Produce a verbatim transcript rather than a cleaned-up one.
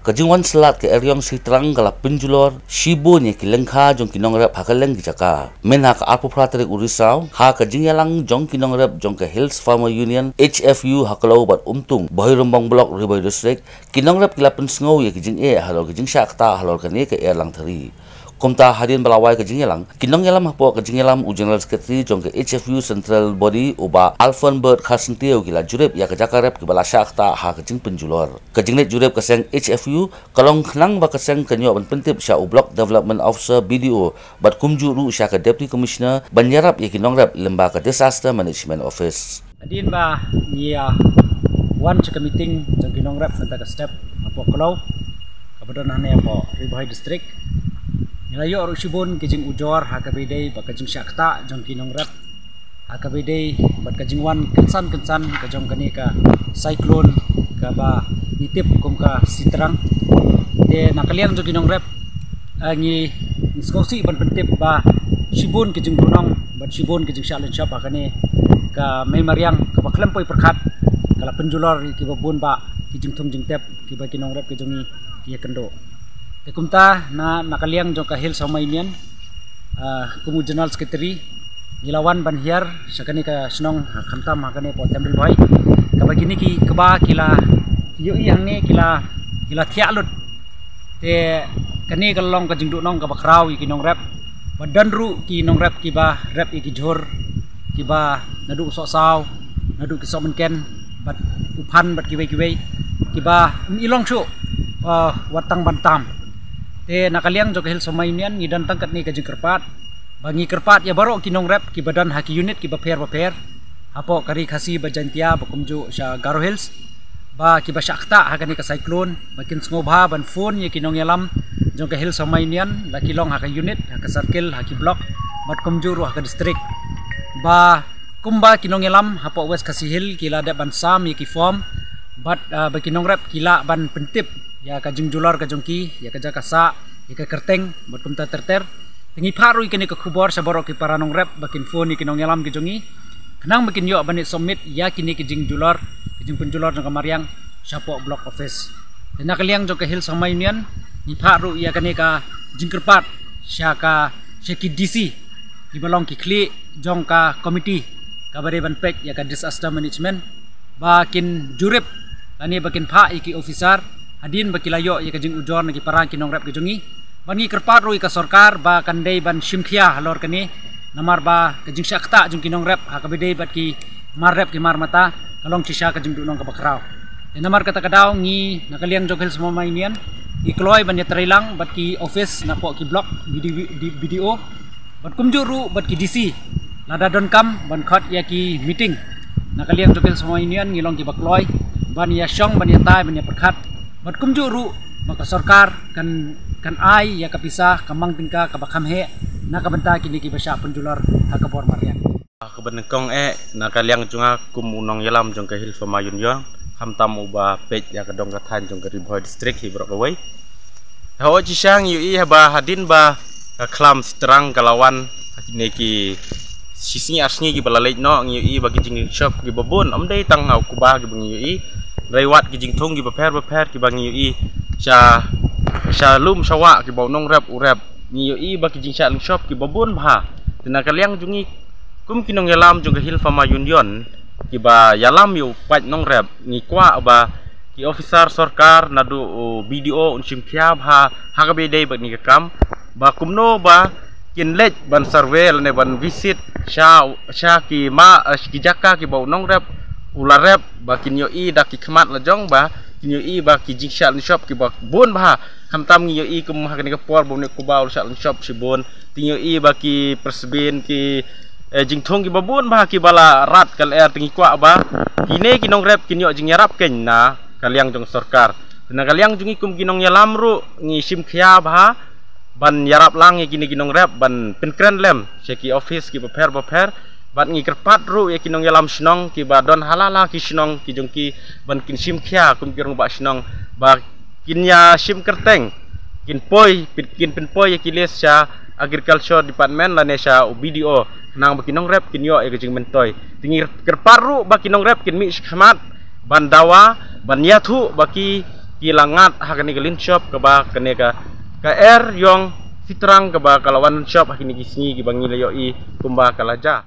Ka jingwan slat ka eriong shitrang ka la pynjulor shibun ïa ki lyngkha jong ki nongrep ha kylleng ki jaka. Mynha ka arphew phra tarik u Risaw, ha ka jingïalang jong ki nongrep jong ka Hills Farmer Union, H F U, ha Kloi bad Umtung, Bhoirymbong Block, Ri Bhoi District, ki nongrep ki la pynsngew ïa ki jingeh halor ka jingshah ktah halor kane ka erlang thari. Kumta hadien ba la wai ka jingïalang, ki nongïalam hapoh ka jingïalam u General Secretary jong ka H F U Central Body, u Bah Alfonbert Kharsyntiew, ki la jurip ïa ka jaka rep kiba la shah ktah ha ka jingpynjulor. Ka jingleit jurip ka seng H F U ka long khnang ba ka seng kan ïoh ban pyntip sha u Block Development Officer, B D O, bad kumjuh ruh sha ka Deputy Commissioner ban ïarap ïa ki nongrep lyngba ka Disaster Management Office. Hadien ba ngi ïa wan sha ka meeting jong ki nongrep na kata ka step hapoh Kloi kaba don hangne hapoh Ri Bhoi District, ngi la ïoh ruh shibun ki jingujor ha kaba ïadei bad ka jingshah ktah jong ki nongrep ha kaba ïadei bad ka jingwan kynsan kynsan ka jong kane ka cyclone kaba ngi tip kum ka Sitrang. Te na ka liang jong ki nongrep, ah, ngi, ngi sngewsih ban pyntip ba shibun ki jingduhnong bad shibun ki jingshah lynshop ha kane ka mei mariang kaba khlem poi pyrkhat ka la pynjulor ïa kiba bun bah ki jingthung jingtep kiba ki nongrep ki jong ngi ki ïakynduh. Te kumta na, na ka liang jong ka Hills Farmer Union, ah, kum u General Secretary, ngi la wan ban hiar sha kane ka shnong, ah, khamtam ha kane potem Ri Bhoi, kaba kine ki kba ki la ïohi hangne ki la, ki la thiah lut. Te kane ka long ka jingduhnong kaba khraw ïa ki nongrep, ba don ruh ki nongrep kiba rep ïa ki jhur, kiba naduh u Sohsaw, naduh ki Sohmynken, bad u Phan bad kiwei kiwei, kiba ym i long shuh, ah, wat tang ban tam. Te na ka liang jong ka Hills Farmer Union ngi don tang katne ka jingkyrpad ba ngi kyrpad ïa baroh ki nongrep kiba don ha ki unit kiba pher bapher hapoh ka Ri Khasi bad Jaintia bad kumjuh sha Garo Hills, ba kiba shah ktah ha kane ka cyclone ba kin sngewbha ban phone ïa ki nongïalam jong ka Hills Farmer Union, la ki long ha ka unit, ha ka circle, ha ki block, bad kumjuh ruh ha ka district, ba kumba ki nongïalam hapoh West Khasi Hills ki la dep ban sam ïa ki form, bad, ah, ba ki nongrep ki lah ban pyntip ïa ka jingjulor ka jong ki, ïa ka jaka sah, ïa ka kyrteng, bad kumta ter ter. Te ngi phah ruh ïa kane ka khubor sha baroh ki para nongrep ba kin phone ïa ki nongïalam ki jong ngi, khnang ba kin ïoh ban ïa submit ïa kine ki jingjulor, ki jingpynjulor jong ka mariang shapoh block office. Te na ka liang jong ka Hills Farmer Union ngi phah ruh ïa kane ka jingkyrpad sha ka, sha ki D C, kiba long ki khlieh jong ka committee kaba dei ban peit ïa ka disaster management, ba kin jurip lane ba kin phah ïa ki officer hadien ba ki la ïoh ïa ka jingujor na ki para ki nongrep ki jong ngi. Bad ngi kyrpad ruh ïa ka sorkar ba kan dei ban shim khia halor kane, namar ba ka jingshah ktah jong ki nongrep ha kaba dei bad ki mar rep ki mar mata ka long shisha ka jingduhnong kaba khraw. Te namar kata ka daw ngi na ka liang jong ka Hills Farmer Union ngi kloi ban ïatreilang bad ki office napoh ki block, B D O, bad kumjuh ruh bad ki D C, lada donkam ban khot ïa ki meeting na ka liang jong ka Hills Farmer Union ngi long kiba kloi ban ïa shong, ban ïa tai, ban ïa pyrkhat, bad kumjuh ruh ba ka sorkar kan, kan ai ïa ka pisa ka mang tyngka kaba kham heh na ka bynta kine kiba shah pynjulor ha ka bor mariang. Ah, kaba nyngkong eh, na ka liang jong nga kum u nongïalam jong ka Hills Farmer Union, khamtam uba peit ïa ka dong ka thaiñ jong ka Ri Bhoi District hi baroh kawei. Hooid shisha ngi ïohi haba hadien ba ka khlam Sitrang ka la wan ha kine ki shi sngi ar sngi kiba la leit noh, ngi ïohi ba ki jingshop kiba bun, ym dei tang ha u kba kiba ngi ïohi, hynrei wat ki jingthung kiba pher bapher kiba ngi ïohi sha, sha lum sha wah kiba u nongrep u rep, ngi ïohi ba ki jingshah lynshop kiba bun bha. Te na ka liang jong ngi kum ki nongïalam jong ka Hills Farmer Union kiba ïalam ïa u paid nongrep, ngi kwah ba ki officer sorkar naduh u B D O un shim khia bha ha kaba ïadei bad kane ka kam, ba kumno ba kin leit ban survey lane ban visit sha, sha ki ma, eh, ki jaka kiba u nongrep u la rep, ba kin ïohi da ki khmat la jong, ba kin ïohi ba ki jingshah lynshop kiba bun bha. Khamtam ngi ïohi kum ha kane ka por ba une u kba u la shah lynshop shibun, te ngi ïohi ba ki pyrshah ki, eh, jingthung kiba bun bha kiba la rat ka lyer, te ngi kwah ba kine ki nongrep kin ïoh jingïarap keiñ na ka liang jong sorkar. Te na ka liang jong ngi kum ki nongïalam ruh ngi shim khia bha ban ïarap lang ïa kine ki nongrep ban pynkren lem sha ki office kiba pher bapher, bad ngi kyrpad ruh ïa ki nongïalam shnong kiba don ha la la ki shnong ki jong ki ban kin shim khia kum ki rangbah shnong ba kin ïa shim kyrteng, kin poi, pyn-, kin pynpoi ïa ki list sha Agriculture Department lane sha u B D O, khnang ba ki nongrep kin ïoh ïa ka jingmyntoi. Te ngi kyrpad ruh ba ki nongrep kin mih shakhmat ban dawa, ban ïathuh ba ki, ki la ngat ha kane ka lynshop kaba kane ka, ka er yong fitrang kaba ka la wan lynshop ha kine ki sngi kiba ngi la ïohi kumba ka la jia.